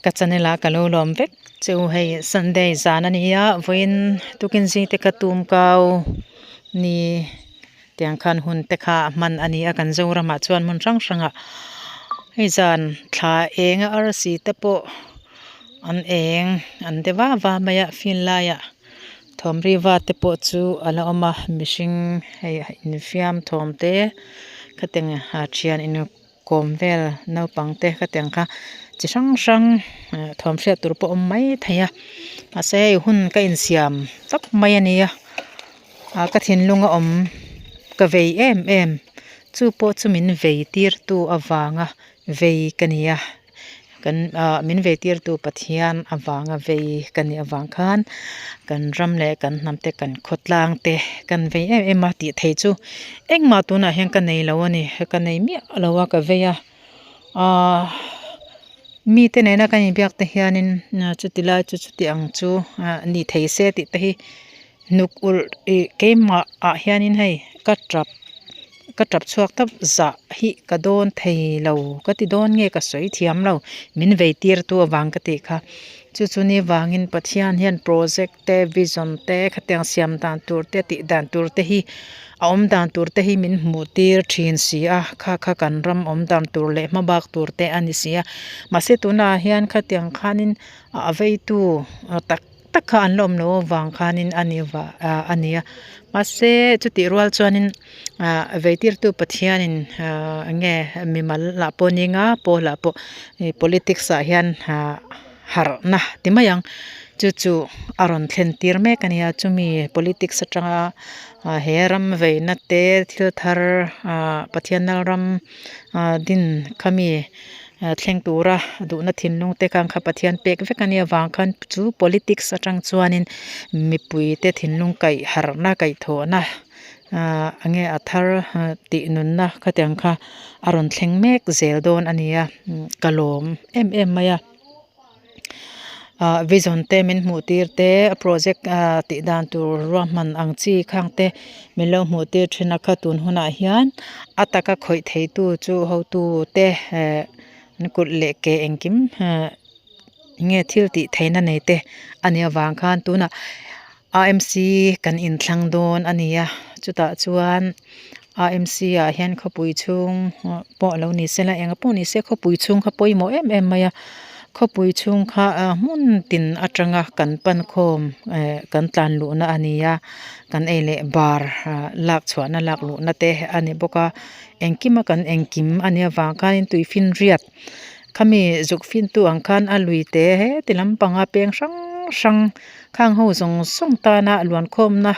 Ka channel ah ka lo lawm vek chu hei sunday zan a ni a vawiin tukin zing te kha tum kau ni tiang khan hun te kha hman a ni a kan zoramah chuan hmun hrang hrangah hei zan thla eng a arsi te pawh an eng an de va va mai a field laiah thawm riva te pawh chu a la awm a mihring hei infiam thawm te khatiang ah thian in Kawm vel naupang te ka tiang kha chi hrang hrang eh thawm hriat tur pawh a awm mai thei a mahse hei hun ka insiam tawp mai a nia ah ka thinlung a awm ka vei em em chu pawh chu min vei tir tu avanga vei ka ni a kan ah min vei tir tu Pathian avanga vei ka nih avang khan kan ram leh kan hnam te kan khawtlang te kan vei em em a tih theih chu engmah tunah hian ka nei lo a ni ka nei miah lo a ka vei a ahh mite nena kan inbiak te hianin chuti lai chu chuti ang chu ah ni thei se tih te hi Hnuk ulh ih keimah ah hianin hei ka tap ka tap chhuak tap zah hi ka dawn thei lo ka ti dawn nge ka sawi thiam lo min vei tir tu avang ka tih kha chu chu ni vangin Pathian hian project te vision te khatiang siam dan tur te tih dan tur te hi a awm dan tur te hi min hmuh tir thin si a kha kha kan ram awm dan tur leh hma bak tur te a ni si a mahse tunah hian khatiang khanin a veitu tak tak kha an la awm loh avang khanin a ni va ah a ni a mahse chutih rual chuanin ah veitirtu Pathianin ah eng nge mimal lah pawh ni nga pawl ah pawh ih politics ah hian ah harhna ti mai ang chu chu a rawn thlen tir mek a nia chumi politics atanga ah he ram veina te thil thar ah Pathian ram ah din khami. Thleng tura duhna thinlung te khan kha Pathian pek vek a nia vang khan chu politics atang chuanin mipui te thinlung kaih harhna kaih thawhna ahh enge a thar tih nunna khatiang kha a rawn thleng mek zel dawn a ni a ka lawm em em mai a. Ah vision te min hmuh tir te project ah tih dan tur ruahman ang chi khang te min lo hmuh tir thin a kha tun hunah hian a taka khawih thei tu chu hotu te eh an kut leh ke engkim eh nge thil tih theihna nei te a nih avang khan tunah A_M_C kan inthlang dawn a ni a chutah chuan A_M_C ah hian khawpui chhung pawh lo ni se la eng pawh ni se khawpui chhung kha pawimawh em em mai a khawpui chhung kha ah hmun tin atanga kan pan khawm eh kan tlan luhna a ni a kan ei leh bar ah lak chhuahna lak luhna te a ni bawk a engkima kan engkim a nih avang khanin tui finriat khami zuk fintu ang khan a lui te heti lampanga peng hrang hrang. Khang ho zawng zawng tana luankhawmna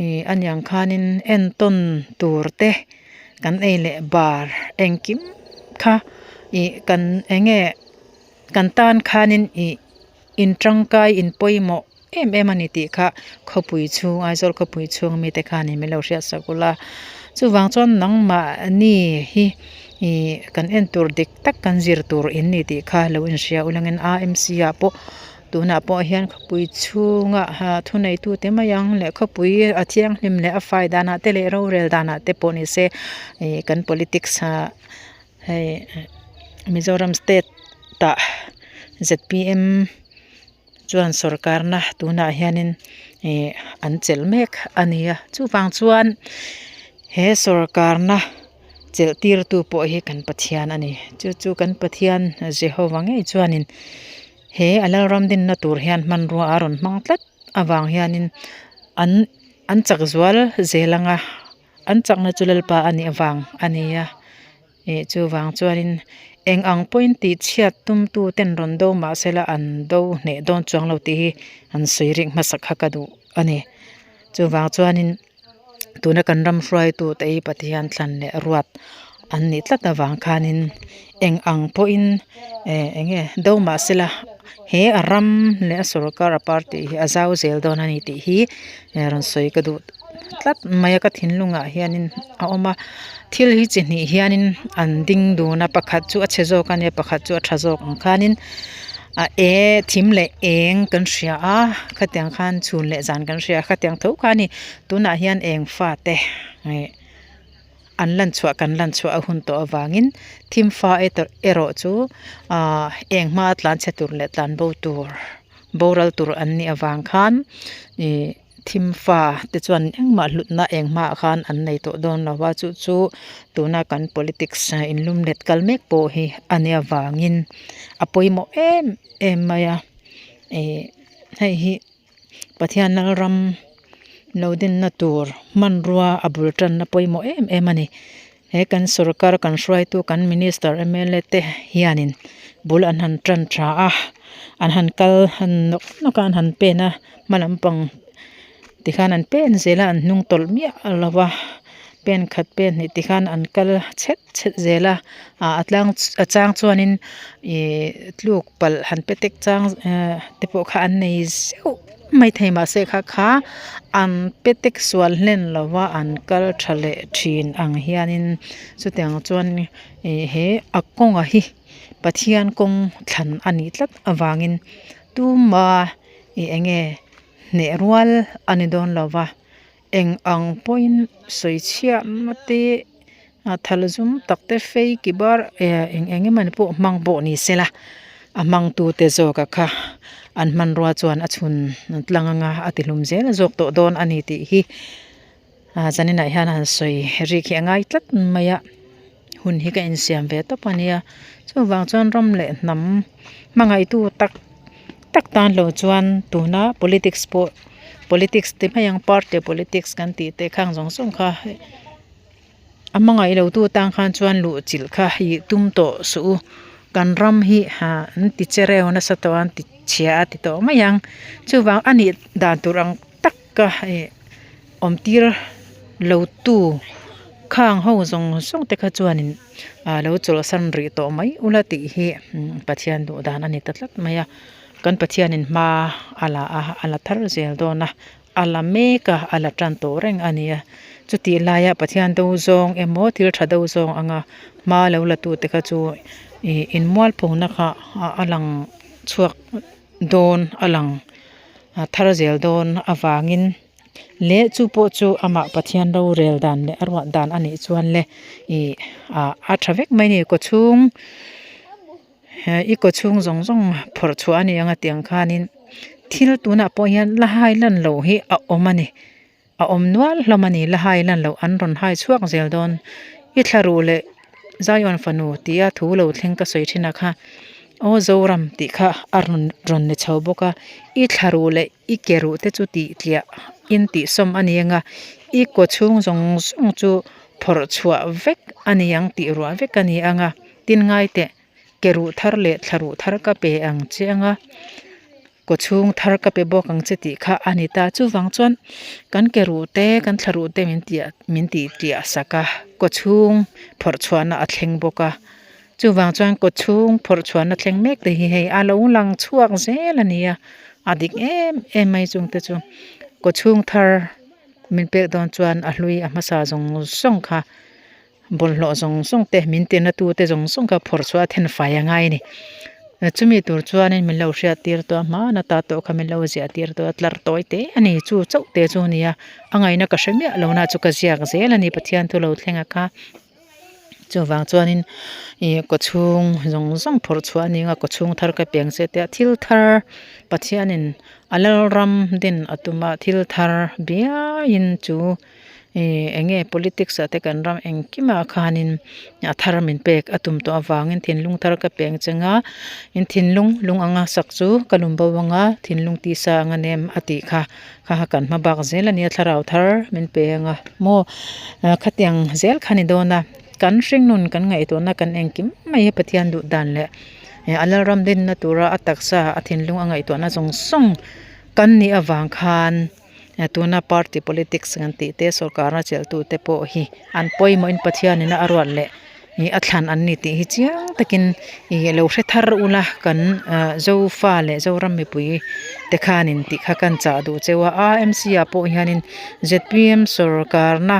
ih a niang khanin entawn tur te kan ei leh bar engkim kha ih kan eng nge kan tan khanin ih in tangkai in pawimawh em em a ni tih kha khawpui chhung Aizawl khawpui chhung mite khanin min lo hriat sak ula chuvang chuan nangmahni hi ih kan en tur dik tak kan zir tur in ni tih kha lo inhria ulangin A_M_C ah pawh. Tunah pawh hian khawpui chhunga ha thuneitute mai ang leh khawpui a thianghlim leh a fai danah te leh rorel danah te pawh ni se ih kan politics ah hei Mizoram state ah Z_P_M chuan sawrkarna tunah hianin ih an chelh mek a ni a chuvang chuan he sawrkarna chelh tirtu pawh hi kan Pathian a ni chu chu kan Pathian Jehova ngei chuanin. He a lalram dinna tur hian hmanrua a rawn hmang tlat avang hianin an an chak zual zel ang a an chakna chu lalpa a nih avang a ni a ih chuvang chuanin eng ang pawhin tih chhiat tum tu ten rawn do mah sela an do hneh dawn chuang lo tih hi an sawi rik hmasa kha ka duh a ni chuvang chuanin. Tuna kan ram hruaitu te hi Pathian thlan leh ruat an nih tlat avang khanin eng ang pawhin eh eng nge do mah sela he a ram leh a sorkar a party hi a zau zel dawn a ni tih hi rawn sawi ka duh tlat mai a ka thinlungah hianin a awm a thil hi chi hnih hianin an ding dun a pakhat chu a chhe zawk a nia pakhat chu a tha zawk ang khanin. A e thim leh eng kan hria a khatiang khan chhun leh zan kan hria a khatiang tho kha a ni tunah hian eng fate ih an lan chhuah kan lan chhuah a hun tawh avangin thim fa erawh chu ahh eng hma tlan chhe tur leh tlan bo tur boral tur an nih avang khan ihh thim fa te chuan engmah hlutna eng hmaah khan an nei tawh dawn lo a chu chu tuna kan politics in lum let kal mek pawh hi a nia vangin a pawimawh em em mai a ihh hei hi. Pathian Lalram lo dinna tur hmanrua a bul tanna pawimawh em em a ni. He kan sorkar kan hruaitu kan minister mla te hianin bul an han tan tha a, an han kal han nawk nawk a an han pen a hma lampang tikhan an pen zel a an hnung tawlh miah lo va pen khat pen hnih tikhan an kal chhet chhet zel a ah a tlang a chang chuanin ihh tluk palh han pe tek chang ehh te pawh kha an nei zeuh maithei mahse kha kha an pe tek sual hlen lo va an kal tha leh thin ang hianin chutiang chuan ih he a kawnga hi Pathian kawng thlan a nih tlat avangin tuma ih eng nge hneh rual a ni dawn lo va. Eng ang pawhin sawi chhiahna te a thal zum tak te fei ki bar eh eng eng emawni pawh hmang pawh ni sela a hmangtu te zawk a kha an hmanrua chuan a chhun tlang anga a ti hlum zel zawk tawh dawn a ni tih hi ah zaninah hian han sawi rik hi a ngai tlat mai a hun hi ka insiam ve tawp a nia chuvang chuan ram leh hnam hmangaihtu tak tak tan lo chuan tuna politics pawh politics ti mai ang party politics kan tih te khang zawng zawng kha a hmangaih lo tu tan khan chuan luh chilh kha ih tum tawh suh u kan ram hi ha an ti che reu nasa tawh a an ti chhia a ti tawh mai ang chuvang a nih dan tur ang tak ka ih awm tir lo tu khang ho zawng zawng te kha chuanin ah lo chawlhsan rih tawh mai ula tih hi Pathian duh dan a ni ta tlat mai a kan Pathianin hma a la a a la thar zel dawn a a la mek a a la tan tawh reng a ni a chutih laia Pathian do zawng emaw thil tha do zawng anga hma lo la tu te kha chu ih inmualphawna kha a lang chhuak dawn a lang thar zel dawn avangin leh chu pawh chu amah Pathian rorel dan leh a ruah dan a nih chuan le ih ah a tha vek mai a ni kawchhung he i kawchhung zawng zawng phawrh chhuah a ni ang a tiang khanin thil tunah pawh hian la hai lan loh hi a awm a ni a awm nual hlawm a ni la hai lan loh an rawn hai chhuak zel dawn i thla ruh leh Zion fanu tia thu lo thleng ka sawi thin a kha aw Zoram tih kha a rawn rawn ni chho bawk a i thla ruh leh i ke ruh te chu tih tliah in tih sawm a ni ang a i kaw chhung zawng zawng chu phawrh chhuah vek a ni ang tih ruah vek a ni ang a tin ngai teh ke ruh thar leh thla ruh thar ka pe ang che ang a kaw chhung thar ka pe bawk ang che tih kha a ni ta chuvang chuan kan ke ruh te kan thla ruh te min tih min tih tliah sak a kaw chhung phawrh chhuahna a thleng bawk a chuvang chuan kaw chhung phawrh chhuahna thleng mek te hi hei a lo lang chhuak zel a ni a a dik em em mai chung te chu kaw chhung thar min pek dawn chuan a hlui a hmasa zawng zawng kha. Bawlhhlawh zawng zawng te min tirna tu te zawng zawng kha phawrh chhuah a then fai a ngai a ni. Chumi tur chuanin min lo hriat tir tawh a hmana ta tawh kha min lo ziah tir tawh a tlar tawi te a ni chu chauh te chu a ni a a ngaihna ka hre miah lo na chu ka ziak zel a ni Pathian thu lo thleng a kha. Chuvang chuanin ih kawchhung zawng zawng phawrh chhuah a ni ang a kawchhung thar ka piang che tia thil thar Pathianin a lalram din a tum a thil thar biaiin chu. Ih eng nge politics ah te kan ram engkimah khanin a thar min pek a tum tawh avangin thinlung thar ka peng cheng a in thinlung lung anga sak chu ka lum bo anga thinlung tisa anga nem a tih kha kha kha kan hma bak zel a nia thlarau thar min pe anga maw khatiang zel kha ni dawn a kan hringnun kan ngaihtuahna kan engkim mai hi Pathian duh dan leh a lalram dinna tura a taksa a thinlung a ngaihtuahna zawng zawng kan nih avang khan. Tuna party politics kan tih te sorkarna chelh tu te pawh hi an pawimawhin Pathianin a ruat leh ih a thlan an ni tih hi chiang takin ih lo hre thar ula kan ah Zofa leh Zoram mipui te. te khanin tih kha kan chah duh cheu a AMC ah pawh hianin zpm sawrkarna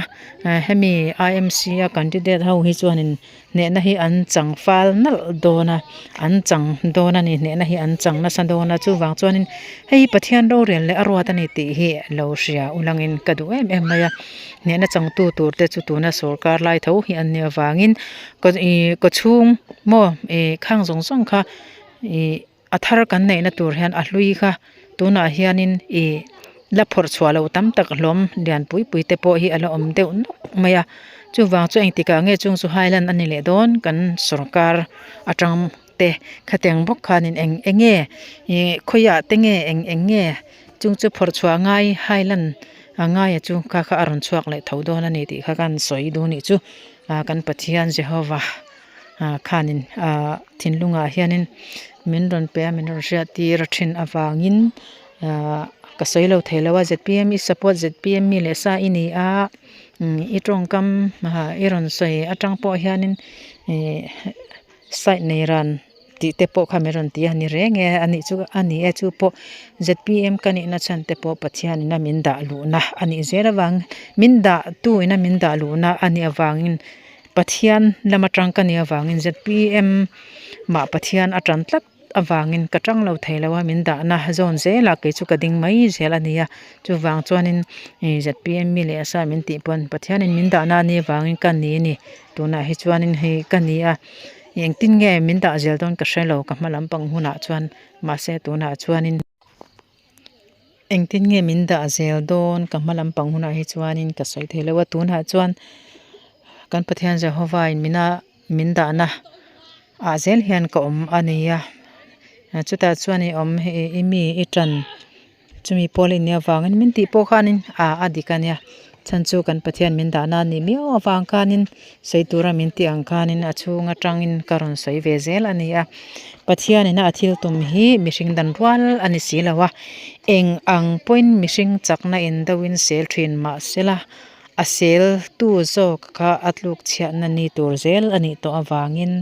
hemi AMC a candidate ho hi chuanin hnehna hi an chang fal nalh dawn a an chang dawn a ni hnehna hi an chang nasa dawn a chuvang chuanin hei hi Pathian rorel leh a ruat a ni tih hi lo hria ulangin ka duh em em mai a hnehna changtu tur te chu tuna sawrkar lai tho hi an nih avangin kaw ih kaw chhung maw ih khang zawng zawng kha ih a thar kan neihna tur hian a hlui kha tunah hianin ih la phawrh chhuah loh tam tak hlawm lian pui pui te pawh hi a la awm deuh nawk mai a chuvang chu engtikah nge chung chu hai lan a ni leh dawn kan sawrkar atang te khatiang bawk khanin eng eng nge ih khawiah te nge eng eng nge chung chu phawrh chhuah ngai hai lan a ngai a chu kha kha a rawn chhuak leh tho dawn a ni tih kha kan sawi duh a nih chu ah kan Pathian Jehova. ah khanin ah thinlungah hianin min rawn pe a min rawn hriat tir a thin avangin ah ka sawi lo thei lo a zpm i support zpm mi leh sa i ni a i tawngkam ah i rawn sawi atang pawh hianin ih side nei ran tih te pawh kha min rawn ti a ni reng e a nih chu a ni e chu pawh zpm ka nihna chhan te pawh Pathianin a min dah luhna a nih zel avang min dah tu in a min dah luhna a nih avangin. Pathian lama tang ka nih avangin zpm mah Pathian a tan tlat avangin ka tang lo thei lo a min dahna zawn zelah kei chu ka ding mai zel a ni a chuvang chuanin ih zpm mi leh asa min tih pawn Pathianin min dahna a nih avangin ka ni a ni tunah hi chuanin hei ka ni a engtin nge min dah zel dawn ka hre lo ka hma lampang hunah chuan mahse tunah chuanin. Engtin nge min dah zel dawn ka hma lampang hunah hi chuanin ka sawi thei lo a tunah chuan kan Pathian Jehovah in mina min dahna ah zel hian ka awm a ni a chutah chuan i awm i mi i tan chumi pawl i nih avangin min tih pawh khanin ah a dik a nia chhan chu kan Pathian min dahna a nih miau avang khanin sawi tura min tih ang khanin a chhung atangin ka rawn sawi ve zel a ni a. Pathianina a thil tum hi mihring dan rual a ni si lo a, eng ang pawhin mihring chakna in deuhin sel thin mah sela, a sel tu zawk kha a tluk chhiatna ni tur zel a nih tawh avangin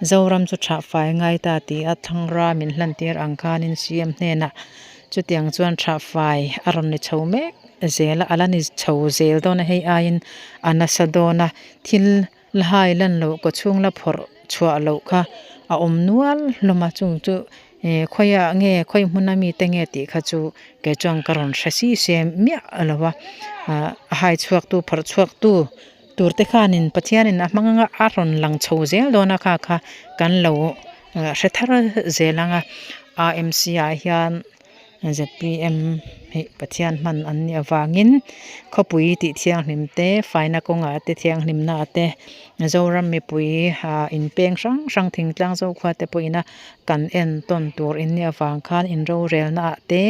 Zoram chu thah fai ngai ta tih a thlangra min hlantir ang khanin CM hnenah chutiang chuan thah fai a rawn ni chho mek zel a, a la ni chho zel dawn a hei aiin a nasa dawn a, thil La hai lan loh kaw chhung la phawrh chhuah loh kha a awm nual hlawm a chung chu ih khawiah nge khawi hmuna mite nge tih kha chu kei chuan ka rawn hre si se miah lo a ah a hai chhuak tu phawrh chhuak tu tur te khanin Pathianin a hmang anga a rawn lang chho zel dawn a kha kha kan lo hre thar zel ang a AMC ah hian. Zpm hi Pathian hman an nih avangin khawpui tih thianghlim te faina kawngah te thianghlimna ah te Zoram mipui ah inpeng hrang hrang thingtlang zokhua te pawhin a kan entawn tur in nih avang khan in rorelna ah te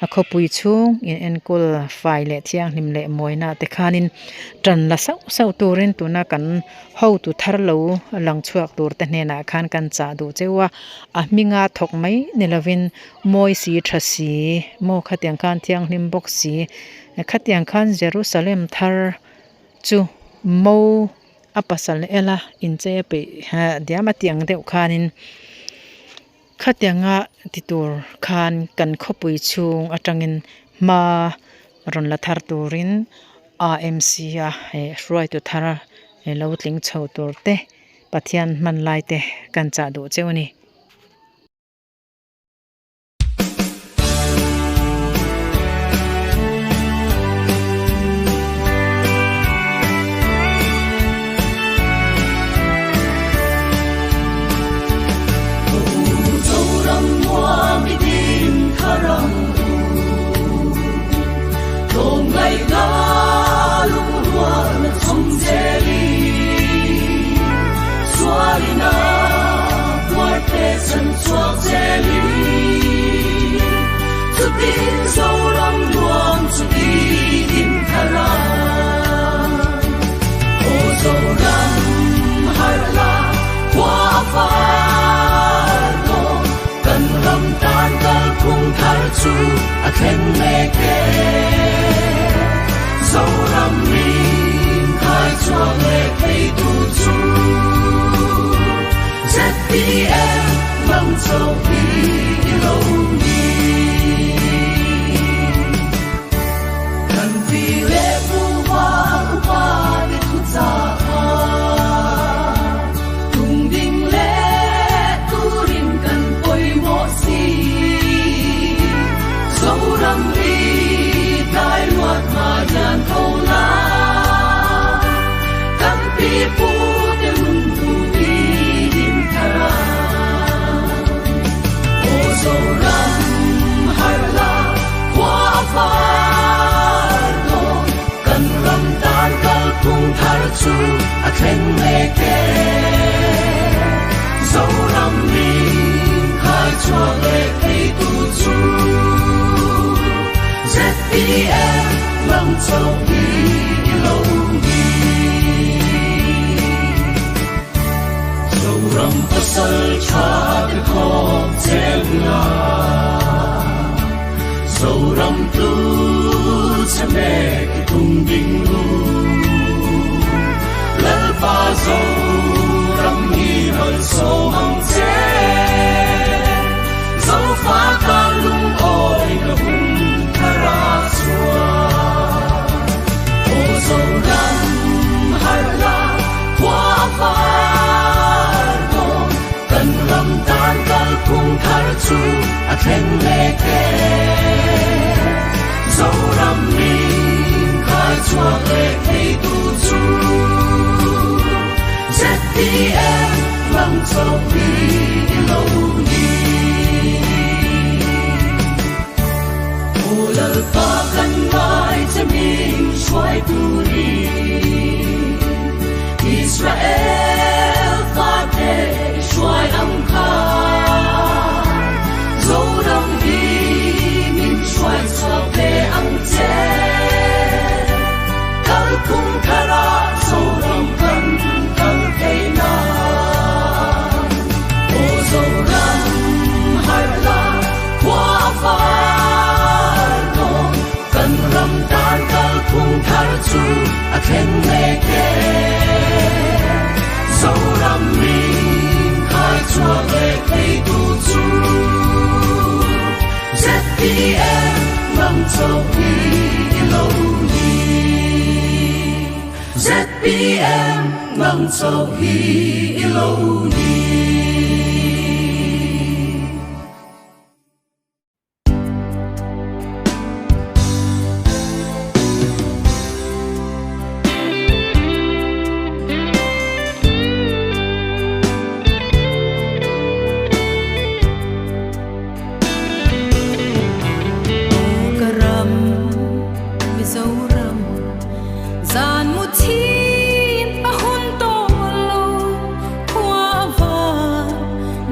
a khawpui chhung in enkawl fai leh thianghlim leh mawina ah te khanin tan la sauh sauh turin tuna kan hotu thar lo lang chhuak tur te hnenah khan kan chah duh cheu a a hminga thawk mai ni lovin. Mawi si tha si maw khatiang khan thianghlim bawk si khatiang khan Jerusalem thar chu mo a pasal ela inchei a peih diam a tih ang deuh khanin khatianga ti tur khan kan khawpui chhung atangin hma rawn la thar turin AMC a hruaitu thar lo tling chho tur te Pathian hman lai te kan chah duh cheu a ni. Kalphung thar chu a thleng mek e. Zoram min khai chhuak leh theitu chu ZPM nang chauh hi i lo ni. Zoram pasal tha te khawm zel la, Zoram tu che mek i tum ding lu. Lalpa Zoram hi malsawm ang che, Zofa tan lungawi na hun thar a chhuak. Aw Zoram harh la khua a var dawn, kan ram tan kalphung thar chu a thleng mek e. Zoram min khai chhuak leh theitu chu ZPM nang chauh hi i lo ni. Aw Lalpa kan ngai che min hruai turin, Israel fate i hruai ang kha. Zoram hi min hruai chhuak ve ang che. Kalphung tharah Zoram kan kal thei nan. Aw Zoram harh la khua a var dawn, kan ram tan kalphung thar chu a thleng mek e. Zoram min khai chhuak leh theitu chu ZPM nang chauh hi i lo ni. ZPM nang chauh hi i lo ni. Aw ka ram Mizoram zan mu chhin a hun tawh lo khua a var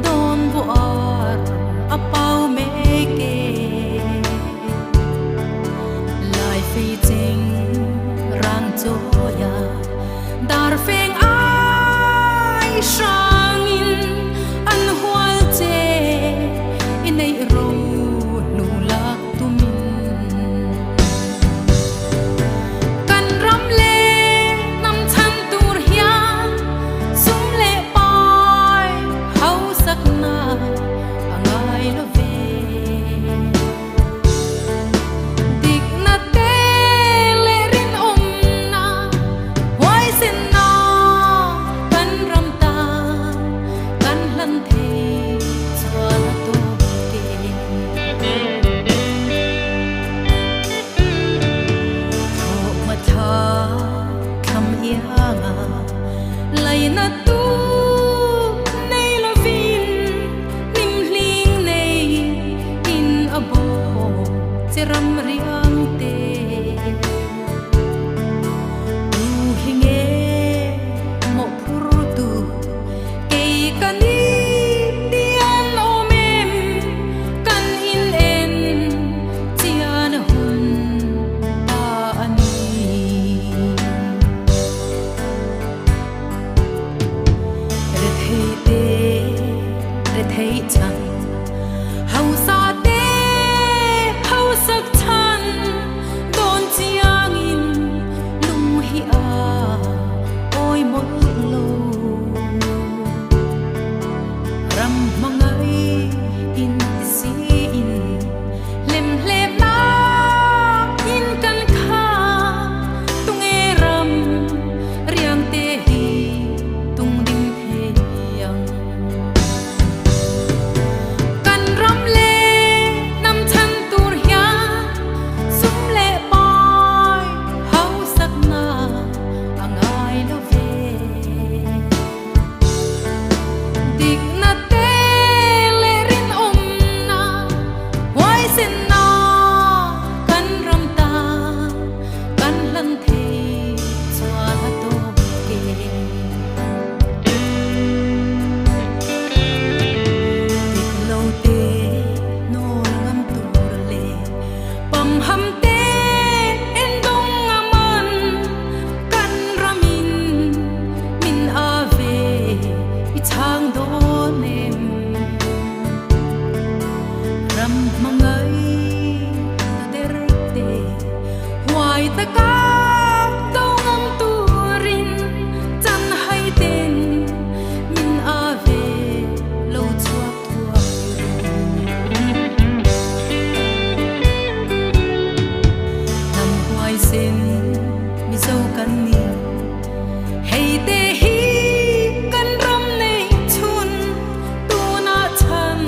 dawn buar a pau mek e. Lai fei cheng rang chawi a dar feng ai hrangin an hual che i neih ro hnu lak tumin. Kan ram leh hnam chhan tur hian sum leh pai hausakna a ngai lo ve. Dikna te leh rinawmna huaisenna kan ram tan kan hlan thei chuan a tawp ke. Thlawhhma thla thlam ianga laina tu nei lovin hnim hling nei in a bawk che ram riang te. Tu hi nge mawhphur tu kei ka ni ti an awm em kan in en chian hun ta a ni. Rethei te rethei chhan, hausa te hausak chhan, dawn chiangin lung hi a awi mawlh lo. Ram hmangaih in ti siin lem hlep nak in kan kha tunge ram riang te hi tung ding thei ang. Ralkap do ngam turin chan hai ten min a ve lo chhuak thuai ru. Hnam huaisen Mizo kan ni. Hei te hi kan ram nei chhun tunah chhan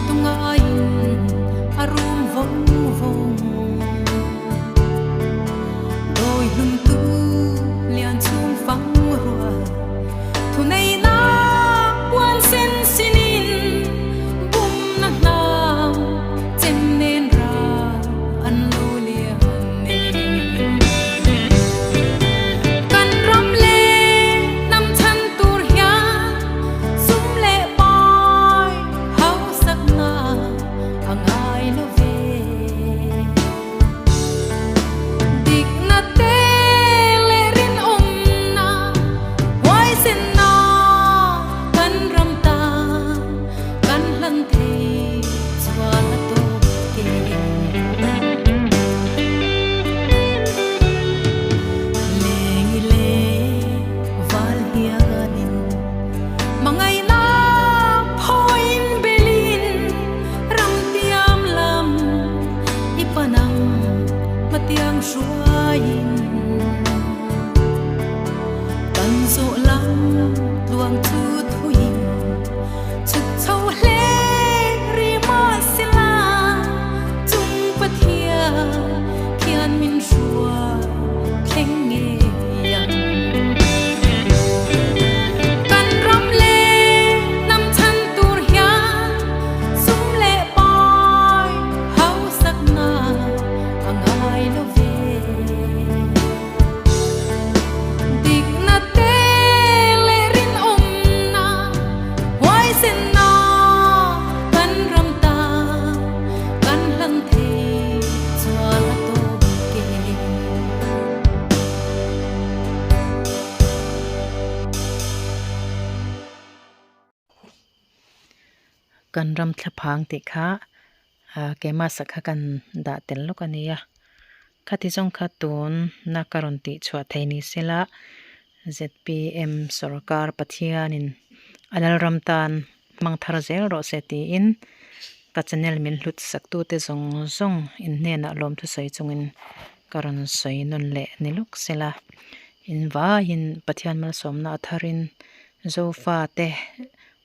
tungaiin a rum vawng vawng. Dawi hlumtu lian chhung fang rual thuneihna puan sen sinin bumna hnam chem nen ral an lo lian e. Kan ram leh hnam chhan tur hian sum leh pai hausakna a ngai lo ve. Dikna te leh rinawmna huaisenna kan ram tan kan hlan thei chuan a tawp ke. Lengi leh val hianin mangaina phawiin belin ram tiam lam i panang hmatiang hruaiin kan zawh lam tluang chu thuin chhuk chho hle ri mah sela chung Pathian khian min hruai thleng ngei ang. Kan ram leh hnam chhan tur hian sum leh pai hausakna a ngai lo ve. Dikna te leh rinawmna huaisenna kan ram tan kan hlan thei chuan a tawp ke. Kan ram thlaphang tih kha keimah sak kha kan dah tel lawk a nia. Khati zawng kha tun na ka rawn tih chhuah thei ni sela zpm sorkar Pathianin a lalram tan hmang thar zel rawh se tiin ka channel min hlut sak tute zawng zawng in hnenah lawmthu sawi chungin ka rawn sawi nawn leh ni lawk sela. In vaiin Pathian malsawmna a tharin Zofa te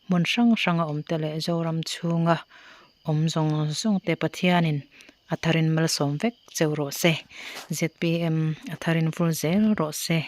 hmun hrang hranga awm te leh Zoram chhunga awm zawng zawng te Pathianin a tharin malsawm vek cheu rawh se. Zpm a tharin vul zel rawh se.